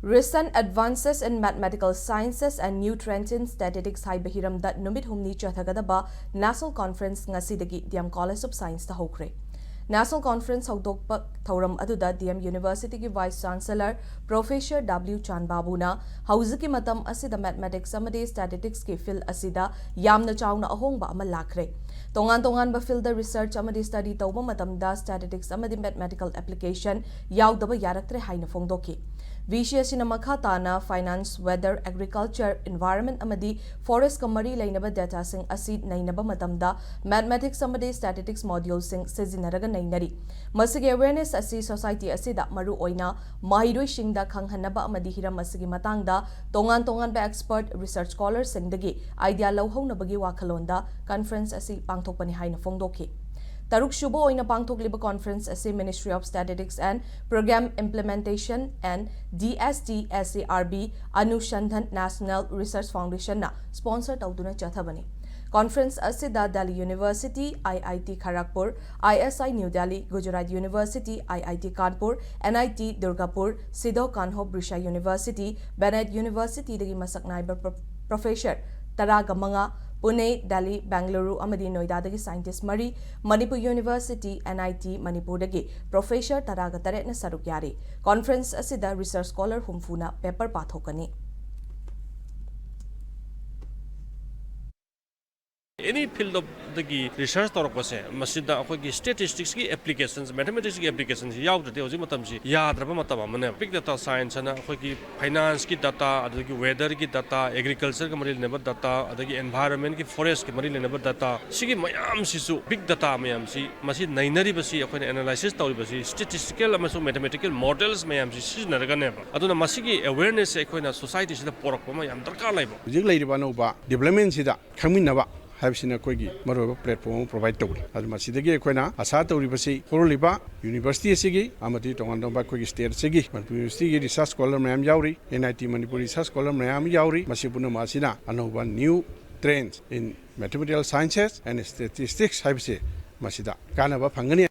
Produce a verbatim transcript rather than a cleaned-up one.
Recent Advances in Mathematical Sciences and New Trends in Statistics ꯍꯥꯏꯕ ꯍꯤꯔꯝꯗ ꯅꯨꯃꯤꯠ ꯍꯨꯝꯅꯤ ꯆꯠꯊꯒꯗꯕ National Conference ꯉꯁꯤꯗꯒꯤ D M College of Science ꯇ ꯍꯧꯈ꯭ꯔꯦ꯫ National Conference ꯍꯧꯗꯣꯛꯄ ꯊꯧꯔꯝ ꯑꯗꯨꯗ D M University ꯒꯤ Vice Chancellor Professor W ꯆꯥꯟꯕꯥꯕꯨꯅ ꯍꯧꯖꯤꯛꯀꯤ ꯃꯇꯝ ꯑꯁꯤꯗ Mathematics ꯑꯃꯗꯤ Statistics ꯀꯤ field ꯑꯁꯤꯗ ꯌꯥꯝꯅ ꯆꯥꯎꯅ ꯑꯍꯣꯡꯕ ꯑꯃ ꯂꯥꯛꯈ꯭ꯔꯦ꯫ ꯇꯣꯉꯥꯟ ꯇꯣꯉꯥꯟꯕ field ꯗ research ꯑꯃꯗꯤ study ꯇꯧꯕ ꯃꯇꯝꯗ Statistics ꯑꯃꯗꯤ Mathematical Application ꯌꯥꯎꯗꯕ ꯌꯥꯔꯛꯇ꯭ꯔꯦ ꯍꯥꯏꯅ ꯐꯣꯡꯗꯣꯛꯈꯤ꯫ V C ꯑꯁꯤꯅ ꯃꯈꯥ ꯇꯥꯅ Finance, Weather, Agriculture, Environment ꯑꯃꯗꯤ Forest ꯀ ꯃꯔꯤ ꯂꯩꯅꯕ data ꯁꯤꯡ ꯑꯁꯤ ꯅꯩꯅꯕ ꯃꯇꯝꯗ Mathematics ꯑꯃꯗꯤ Statistics module ꯁꯤꯡ ꯁꯤꯖꯤꯟꯅꯔꯒ ꯅꯩꯅꯔꯤ꯫ ꯃꯁꯤꯒꯤ awareness ꯑꯁꯤ society ꯑꯁꯤꯗ ꯃꯔꯨ ꯑꯣꯏꯅ ꯃꯍꯩꯔꯣꯏꯁꯤꯡꯗ ꯈꯪꯍꯟꯅꯕ ꯑꯃꯗꯤ ꯍꯤꯔꯝ ꯑꯁꯤꯒꯤ ꯃꯇꯥꯡꯗ ꯇꯣꯉꯥꯟ ꯇꯣꯉꯥꯟꯕ expert research scholar ꯁꯤꯡꯗꯒꯤ idea ꯂꯧꯍꯧꯅꯕꯒꯤ ꯋꯥꯈꯜꯂꯣꯟꯗ conference ꯑꯁꯤ ꯄꯥꯡꯊꯣꯛꯄꯅꯤ ꯍꯥꯏꯅ ꯐꯣꯡꯗꯣꯛꯈꯤ꯫ ꯇꯔꯨꯛ ꯁꯨꯕ ꯑꯣꯏꯅ ꯄꯥꯡꯊꯣꯛꯂꯤꯕ conference ꯑꯁꯤ Ministry of Statistics and Program Implementation and D S T S A R B Anushandhan National Research Foundation ꯅ sponsor ꯇꯧꯗꯨꯅ ꯆꯠꯊꯕꯅꯤ꯫ Conference ꯑꯁꯤꯗ Delhi University, I I T Kharagpur, I S I New Delhi, Gujarat University, I I T Kanpur, N I T Durgapur, Sidho Kanho Brisha University, Bennett University ꯗꯒꯤ ꯃꯁꯛ ꯅꯥꯏꯕ pro-, professor ꯇꯔꯥꯒ ꯃꯉꯥ, Pune, Delhi, Bengaluru ꯑꯃꯗꯤ Noida ꯗꯒꯤ scientist ꯃꯔꯤ, Manipur University, N I T Manipur ꯗꯒꯤ professor ꯇꯔꯥꯒ ꯇꯔꯦꯠꯅ ꯁꯔꯨꯛ ꯌꯥꯔꯤ꯫ Conference ꯑꯁꯤꯗ research scholar ꯍꯨꯝꯐꯨꯅ paper ꯄꯥꯊꯣꯛꯀꯅꯤ꯫ Any field of ꯗꯒꯤ research ꯇꯧꯔꯛꯄꯁꯦ, ꯃꯁꯤꯗ ꯑꯩꯈꯣꯏꯒꯤ statistics ꯀꯤ applications, mathematics ꯀꯤ applications ꯁꯤ ꯌꯥꯎꯗ꯭ꯔꯗꯤ ꯍꯧꯖꯤꯛ ꯃꯇꯝꯁꯤ ꯌꯥꯗ꯭ꯔꯕ ꯃꯇꯝ ꯑꯃꯅꯦꯕ꯫ Big data science ꯍꯥꯏꯅ ꯑꯩꯈꯣꯏꯒꯤ finance ꯀꯤ data, ꯑꯗꯒꯤ weather ꯒꯤ data, agriculture ꯒ ꯃꯔꯤ ꯂꯩꯅꯕ data, ꯑꯗꯒꯤ environment ꯀꯤ, forest ꯀ ꯃꯔꯤ ꯂꯩꯅꯕ data, ꯁꯤꯒꯤ ꯃꯌꯥꯝꯁꯤꯁꯨ, big data ꯃꯌꯥꯝꯁꯤ, ꯃꯁꯤ ꯅꯩꯅꯔꯤꯕꯁꯤ, ꯑꯩꯈꯣꯏꯅ analysis ꯇꯧꯔꯤꯕꯁꯤ statistical ꯑꯃꯁꯨꯡ mathematical models ꯃꯌꯥꯝꯁꯤ ꯁꯤꯖꯤꯟꯅꯔꯒꯅꯦꯕ꯫ ꯑꯗꯨꯅ ꯃꯁꯤꯒꯤ awareness ꯁꯦ ꯑꯩꯈꯣꯏꯅ society ꯁꯤꯗ ꯄꯣꯔꯛꯄ ꯑꯃ ꯌꯥꯝ ꯗꯔꯀꯥꯔ ꯂꯩꯕ꯫ ꯍꯧꯖꯤꯛ ꯂꯩꯔꯤꯕ ꯑꯅꯧꯕ development ꯁꯤꯗ ꯈꯪꯃꯤꯟꯅꯕ ꯍꯥꯏꯕꯁꯤꯅ ꯑꯩꯈꯣꯏꯒꯤ ꯃꯔꯨꯑꯣꯏꯕ platform ꯑꯃ provide ꯇꯧꯔꯤ꯫ ꯑꯗꯨ ꯃꯁꯤꯗꯒꯤ ꯑꯩꯈꯣꯏꯅ ꯑꯁꯥ ꯇꯧꯔꯤꯕꯁꯤ ꯍꯧꯔꯛꯂꯤꯕ university ꯑꯁꯤꯒꯤ ꯑꯃꯗꯤ ꯇꯣꯉꯥꯟ ꯇꯣꯉꯥꯟꯕ ꯑꯩꯈꯣꯏꯒꯤ state ꯑꯁꯤꯒꯤ ꯃꯅꯤꯄꯨꯔ university ꯒꯤ research scholar ꯃꯌꯥꯝ ꯌꯥꯎꯔꯤ, N I T Manipur research scholar ꯃꯌꯥꯝ ꯌꯥꯎꯔꯤ꯫ ꯃꯁꯤ ꯄꯨꯝꯅꯃꯛ ꯑꯁꯤꯅ ꯑꯅꯧꯕ new trends in mathematical sciences and statistics ꯍꯥꯏꯕꯁꯤ ꯃꯁꯤꯗ ꯀꯥꯟꯅꯕ ꯐꯪꯒꯅꯤ꯫